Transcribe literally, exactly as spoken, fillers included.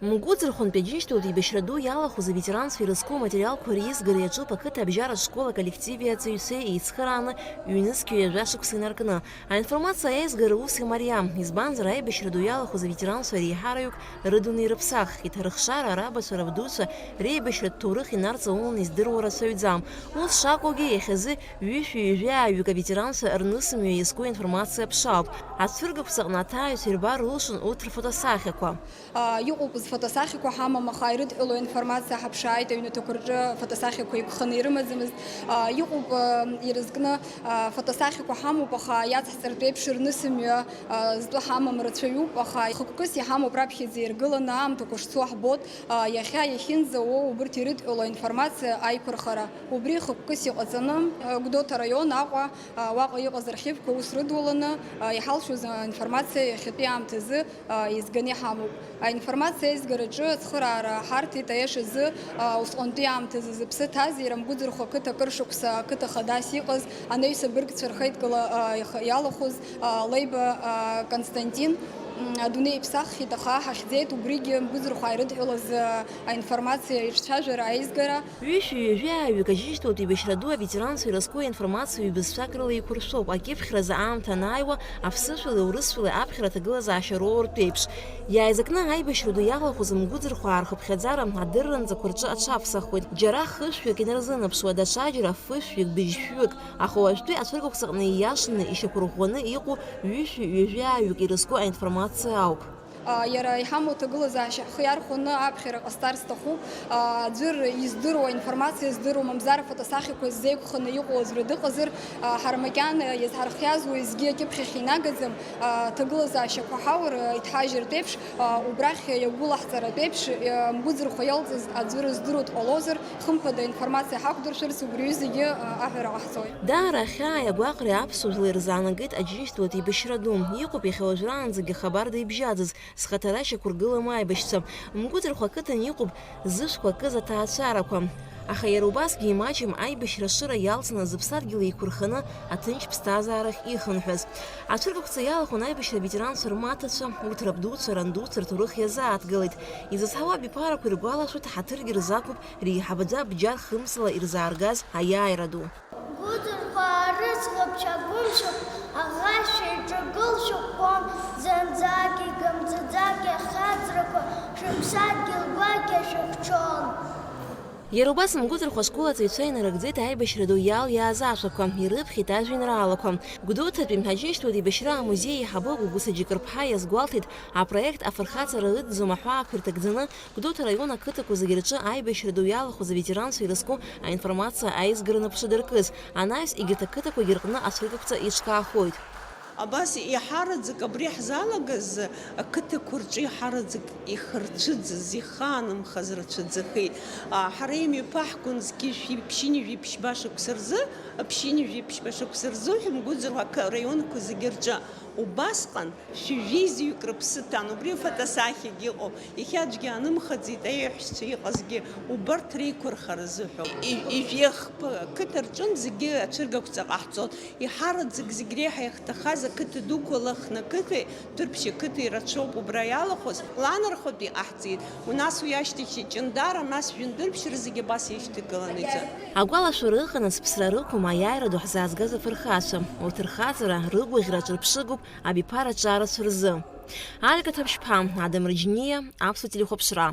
Мгәыӡырхәантәи Аџьынџьтәылатә еибашьра ду иалахәыз аветеранцәа ирызку аматериалқәа реизгара иаҿуп ақыҭа абжьаратә школ аколлективи аҵаҩцәеи еицхырааны ҩнызқь ҩажәа шықәса инаркны. Аинформациа аизгара ус имариам, избанзар, аибашьра ду иалахәыз аветеранцәа реиҳараҩык рыдунеи рыԥсаххьеит, рыхшара, рабацәа, рабдуцәа реибашьратә ҭоурых инарҵауланы издыруа рацәаҩӡам. Ус шакәугьы, иахьазы ҩышәи ҩажәи ааҩык аветеранцәа рнысымҩа иазку аинформациа ԥшаауп. Ацәыргақәҵаҟны аҭааҩцәа ирбар рылшон урҭ рфотосахьақәа. А, иҟоуп зфотосахьақәа ҳамам, аха ирыдҳәалоу аинформациа ҳаԥшааит, аҩнаҭақәа рҿы фотосахьақәа еиқәханы ирымаӡамызт. А, иҟоуп, а, ирызкны, а, фотосахьақәа ҳамоуп, аха иацҳҵартә еиԥш рнысымҩа, а, зтәы ҳамам рацәаҩуп, аха хықәкыс иҳамоуп раԥхьаӡа иргыланы аамҭақәа шцо ҳбоит. А, иахьа иахьынӡауоу убырҭ ирыдҳәалоу аинформациа аиқәырхара. Убри хықәкыс иҟаҵаны, а, Гәдоуҭа араион Аҟәа, а, уаҟа иҟаз архивқәа ус рыдуланы, а, иҳалшоз аинформациа иахьатәи аамҭазы а, еизганы иҳамоуп. Аинформациа аизгараҿы ацхыраара ҳарҭеит, аиашазы, а, усҟантәи аамҭазы зыԥсы ҭаз, иара Мгәыӡырхәа ақыҭа акыр шықәса ақыҭа хадас иҟаз анаҩс абыргцәа рхеидкыла, а, иах-, иалахәыз, а, Леиба, а, Константин, м, адунеи иԥсаххьеит, аха ҳахьӡеит убригьы Мгәыӡырхәа ирыдҳәалаз, а, аинформациа иҿцәажәара аизгара. Ҩышәи ҩажәи ааҩык Аџьынџьтәылатә еибашьра ду аветеранцәа ирызку аинформациа ҩбызшәак рыла еиқәыршәоуп, акьыԥхьразы аамҭа анааиуа, аԥсышәалеи урысшәалеи аԥхьара аҭагылазаашьа роуртә еиԥш. Иааизакны аибашьра ду иалахәыз Мгәыӡырхәаа рхыԥхьаӡара адырранӡақәа рҿы аҽаԥсахуеит. Џьара хышәҩык инарзынаԥшуа, даҽаџьара фышәҩык, быжьшәҩык, аха уажәтәи ацәыргақәҵаҟны ииашаны ишьақәырӷәӷәаны иҟоу ҩышәи ҩажәи ааҩык ирызку аинформациа ауп. А, иара иҳамоу аҭагылазаашьа ҳхы иархәаны аԥхьара ҟасҵар сҭахуп. А, аӡәыр издыруа, информациа здыруа, мамзар афотосахьақәа ззеиқәханы иҟоу аӡәыр дыҟазар, а, ҳара макьана иазҳархиаз уеизгьы акьыԥхьахь инагаӡам. А, аҭагылазаашьақәа ҳаур, а, иҭҳажьыртә еиԥш, а, убрахь иагәылаҳҵаратә еиԥш, а, Мгәыӡырхәа иалҵыз аӡәыр здыруа дҟалозар, хымԥада, информациа ҳақәдыршәарц убри зегьы, а, аҳәара ҟаҳҵоит. Даара ахьааи агәаҟреи аԥсуа жәлар ирзаанагеит Аџьынџьтәылатә еибашьра ду. Иҟоуп иахьа уажәраанӡагьы хабарда ибжьаӡыз, зхаҭара шьақәыргылам аибашьцәа. Мгәыӡырхәа ақыҭан иҟоуп зышәқәа кыз аҭаацәарақәа. Аха иара убасгьы имаҷым аибашьра ашыра иалҵны зыԥсадгьыл еиқәырханы аҭынч ԥсҭазаарахь ихынҳәыз. Ацәыргақәҵа иалахәын аибашьра аветеранцәа рмаҭацәа, урҭ рабдуцәа, рандуцәа рҭоурых иазааҭгылеит. Изызҳауа абиԥарақәа иргәалашәоит, ҳаҭыргьы рзақәуп реиҳабацәа бџьар хымзала ирзааргаз аиааира ду. Гәыӡырхәаа рыӡӷабцәа гәымшәак аӷашьа иҿагылшәа ӷәӷәан, зынӡак игымӡаӡак иахьаҵрақәа шәыԥсадгьыл гәакьа шәыхьчон. Иара убас Мгәыӡырхәа ашкол аҵаҩцәа инарыгӡеит аибашьра ду иалиааз ашәақәа, ирыԥхьеит ажәеинраалақәа. Гәдоуҭатәи Аџьынџьтәылатә еибашьра амузеи аиҳабы Гәыгәыса Џьыкырԥҳа иазгәалҭеит, апроект афырхаҵара ыӡӡом аҳәаақәа ирҭагӡаны, Гәдоуҭа араион ақыҭақәа зегьы рҿы аибашьра ду иалахәыз аветеранцәа ирызку аинформациа аизгараны ԥшыдыркыз, анаҩс егьырҭ ақыҭақәагьы рҟны ацәыргақәҵа еиҿкаахоит. Абас иҳараӡак абри ҳзалагаз ақыҭақәа рҿы иҳараӡак ихырцәыӡыз, ихаанымхаз рацәаӡахеит. А, ҳара имҩаԥаҳгон зқьи жәшәи ԥшьынҩажәи ԥшьба шықәса рзы, ԥшьынҩажәи ԥшьба шықәса рзы ҳәа Мгәыӡырхәа араионқәа зегьы рҿы убасҟан Шәи жәеизаҩык рыԥсы ҭан, убри афотосахьагь ыҟоуп. Иахьа аӡәгьы аанымхаӡеит аиҳәшьцәа иҟазгьы, убарҭ реиқәырхара азыҳәа. И-, ижәеихԥа қыҭа рҿынӡагьы ацәыргақәҵа ҟаҳҵон. Иҳараӡак зегь реиҳа иахьҭахаз ақыҭа дуқәа Лыхны ақыҭеи Дәрыԥшь ақыҭеи рацәоуп убра иалахәыз. Ланархәатәи ҟаҳҵеит. Нас уи ашьҭахь Ҷындара, нас Жәындырԥшь рызегь абас еишьҭагыланы ицон. Агәалашәара ыҟан, аԥсра рықәым аиааира ду ҳзаазгаз афырхацәа. Урҭ рхаҵара, рыгәаӷьра ҿырԥшыгоуп, абиԥара ҿарацәа рзы. Альга Ҭаԥшьԥҳа, Адам Рыџьниа, Аԥсуа телехәаԥшра.